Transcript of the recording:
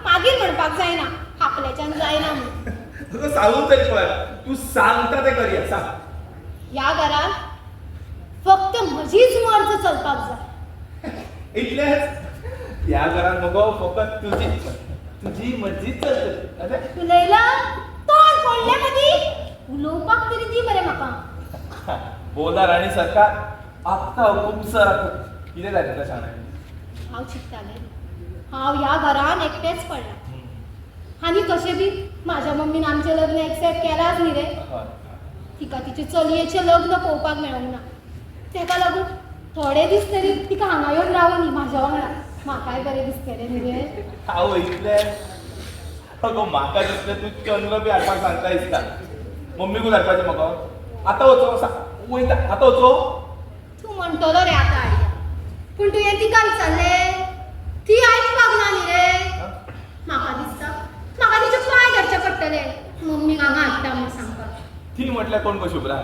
मागीर म्हणपाक जायना आपल्याच्यान जायना म्हूण. तुका सांगू तरी पळय, तूं सांगता तें करया, सांग. ह्या घरात फक्त म्हजीच मर्ज चलपाक जाय. इतलेंच? ह्या घरात मगो फकत तुजी तुजी मर्जीच चलतली, अरे. उलयला तोंड फोडलें मदीं, उलोवपाक तरी दी मरे म्हाका. बोला राणी सरकार, आपका हुकूम सर. कितें जाय तुका, सांग. हांव चिंत्तालें, हांव ह्या घरान एकटेंच पडलां आनी तशें बी म्हाज्या मम्मीन आमचें लग्न एक्सेप्ट केलाच न्ही रे. तिका तिचे चलयेचें लग्न पळोवपाक मेळोंक ना, तेका लागून थोडे दीस तरी तिका हांगा येवन रावूं न्ही म्हाज्या वांगडा, म्हाकाय बरें दिसतलें न्ही रे. हांव इतलें? अगो, म्हाका दिसलें तूं चंद्र बी हाडपाक सांगता दिसता. मम्मीकूच हाडपाचें मगो. आतां वचो? वयता आतां, वचो? तूं म्हणटलो रे आतां हाडया, पूण तुवें तिका विचारलें? ती आयकपाक ना न्ही रे. म्हाका दिसता म्हाका तिचे पांय धरचे पडटले मम्मीक हांगा हाडटा म्हूण सांगपाक. ती म्हटल्यार कोण गो शुभ्रा?